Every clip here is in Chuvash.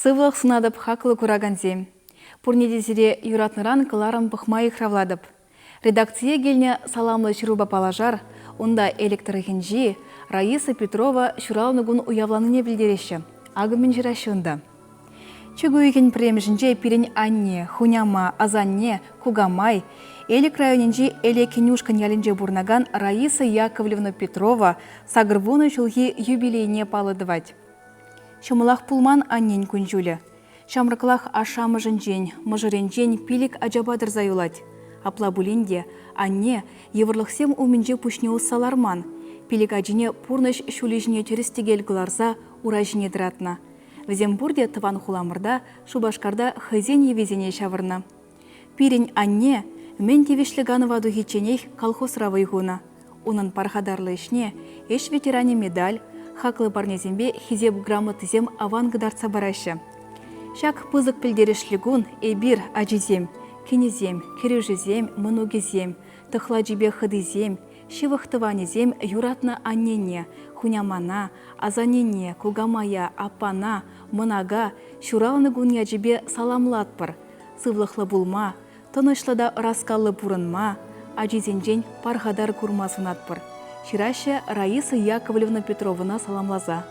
Сывлӑх сунатӑп хаклӑ куракансем. Пурне те сире юратнӑран кӑларӑм пӑхма йыхравлатӑп. Редакцие килнӗ саламлӑ ҫырупа паллашар, унта Элӗк тӑрӑхӗнчи Раиса Петрова ҫуралнӑ кун уявланине пӗлтереҫҫӗ. Акӑ мӗн ҫыраҫҫӗ унта. Чӳк уйӑхӗн пӗрремӗшӗнче пирӗн анне, хуняма, асанне, кукамай, Элӗк районӗнчи Элеккӗнушкӑн ялӗнче пурӑнакан Раиса Яковлевна Петрова 80 ҫулхи юбилейне паллӑ тӑвать. Ҫӑмӑлах пулман аннен кун-ҫулӗ. Ҫамрӑклах ашшӗ-амӑшӗнчен, мӑшӑрӗнчен пилӗк ачапа тӑрса юлать. Апла пулин те анне йывӑрлӑхсем умӗнче пуҫне усса ларман, пилӗк ачине пурнӑҫ ҫулӗ ҫине тӗрӗс-тӗкел кӑларса ура ҫине тӑратнӑ. Вӗсем пурте тӑван хуламӑрта, Шупашкарта хӑйсен йӑвисене ҫавӑрнӑ. Пирӗн анне мӗн тивӗҫлӗ канӑва тухичченех колхозра вӑй хунӑ. Унӑн пархатарлӑ ӗҫне Ӗҫ ветеранӗ медаль, хаклӑ парнесемпе Хисеп грамотисем аван кӑтартса параҫҫӗ. Ҫак пысӑк пӗлтерӗшлӗ кун эпир, ачисем, кинӗсем, кӗрӳшӗсем, мӑнукӗсем, тӑхлачипе хӑтисем, ҫывӑх тӑванӗсем юратнӑ аннене, хунямана, асаннене, кукамая, аппана, мӑнака ҫуралнӑ кун ячӗпе саламлатпӑр, сывлӑхлӑ пулма, тӑнӑҫлӑ та ӑраскаллӑ пурӑнма, ачисенчен пархатар курма сунатпӑр, ҫыраҫҫӗ Раиса Яковлевна Петровӑна саламласа.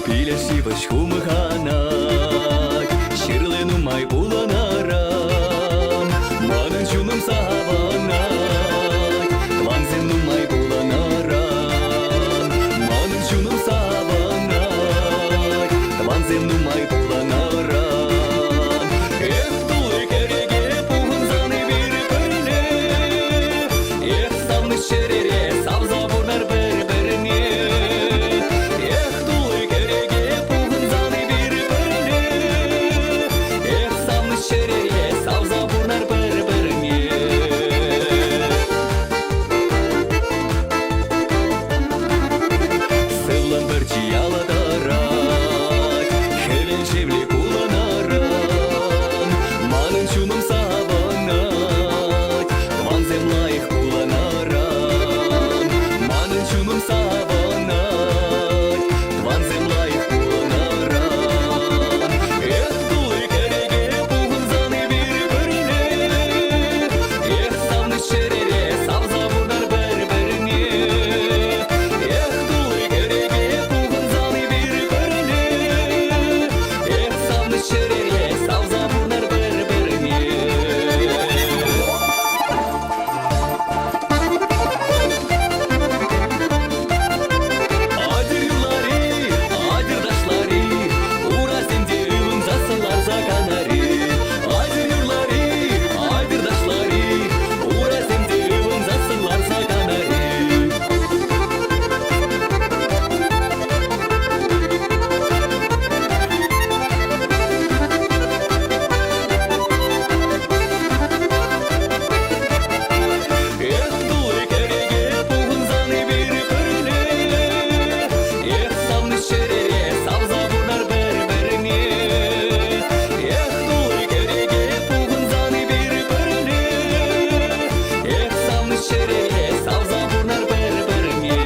Пилеш йывӑҫ хумханать, ҫырли нумай пулӑнаран. Манӑн чунӑм савӑнать, тӑвансем нумай пулӑнаран. Манӑн чунӑм савӑнать, тӑвансем нумай пулӑнаран. Эх, тулли кӗреке пухӑнсан эпир пӗрле, Эх, савнӑ чӗрере савса пурнар пӗр-пӗрне. Эх, тулли кӗреке пухӑнсан эпир пӗрле, Эх, савнӑ чӗрере савса пурнар пӗр-пӗрне. Сывлӑм пӗрчи яла тӑрать, хӗвел шевли кулӑнаран. Манӑн чунӑм савӑнать, тӑвансем лайӑх пулӑнаран. Манӑн чунӑм савӑнать, тӑвансем лайӑх пулӑнаран. Эх, тулли кӗреке пухӑнсан эпир пӗрле, Эх, савнӑ чӗрере савса пурнар пӗр-пӗрне. Эх, тулли кӗреке пухӑнсан эпир пӗрле, Эх, савнӑ чӗрере савса пурнар пӗр-пӗрне. Атьӑр юрлар-и, атьӑр ташлар-и, урасем те ывӑнсассӑн ларса канар-и. Атьӑр юрлар-и, атьӑр ташлар-и, урасем те ывӑнсассӑн ларса канар-и. Эх, тулли кӗреке пухӑнсан эпир пӗрле, Эх, савнӑ чӗрере савса пурнар пӗр-пӗрне. Эх, тулли кӗреке пухӑнсан эпир пӗрле, Эх, савнӑ чӗрере савса пурнар пӗр-пӗрне.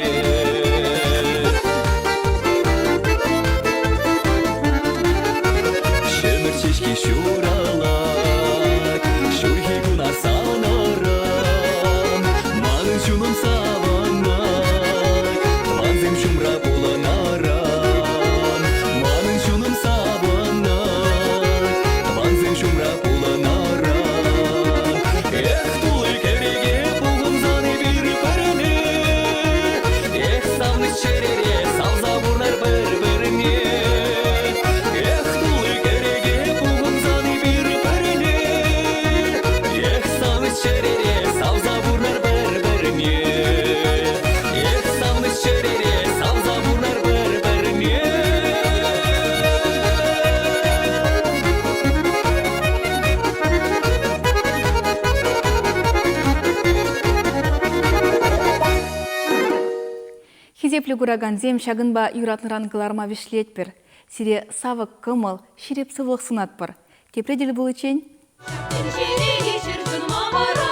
Ҫӗмӗрт ҫеҫки ҫуралать, ҫурхи куна санӑран. Манӑн чунӑм савӑнать, тӑвансем ҫумра пулӑнаран. Манӑн чунӑм савӑнать, тӑвансем ҫумра пулӑнаран. Эх, тулли кӗреке пухӑнсан эпир пӗрле, Эх, савнӑ чӗрере савса пурнар пӗр-пӗрне. Эх, тулли кӗреке пухӑнсан эпир пӗрле. Эх, савнӑ чӗрере савса пурнар пӗр-пӗрне. Хисеплӗ куракансем ҫакӑнпа юратнӑран кӑларма вӗҫлетпӗр. Сире савӑк кӑмӑл, ҫирӗп сывлӑх сунатпӑр. Тепре тӗл пуличчен. Тӗнчере те ҫӗршывӑма парать.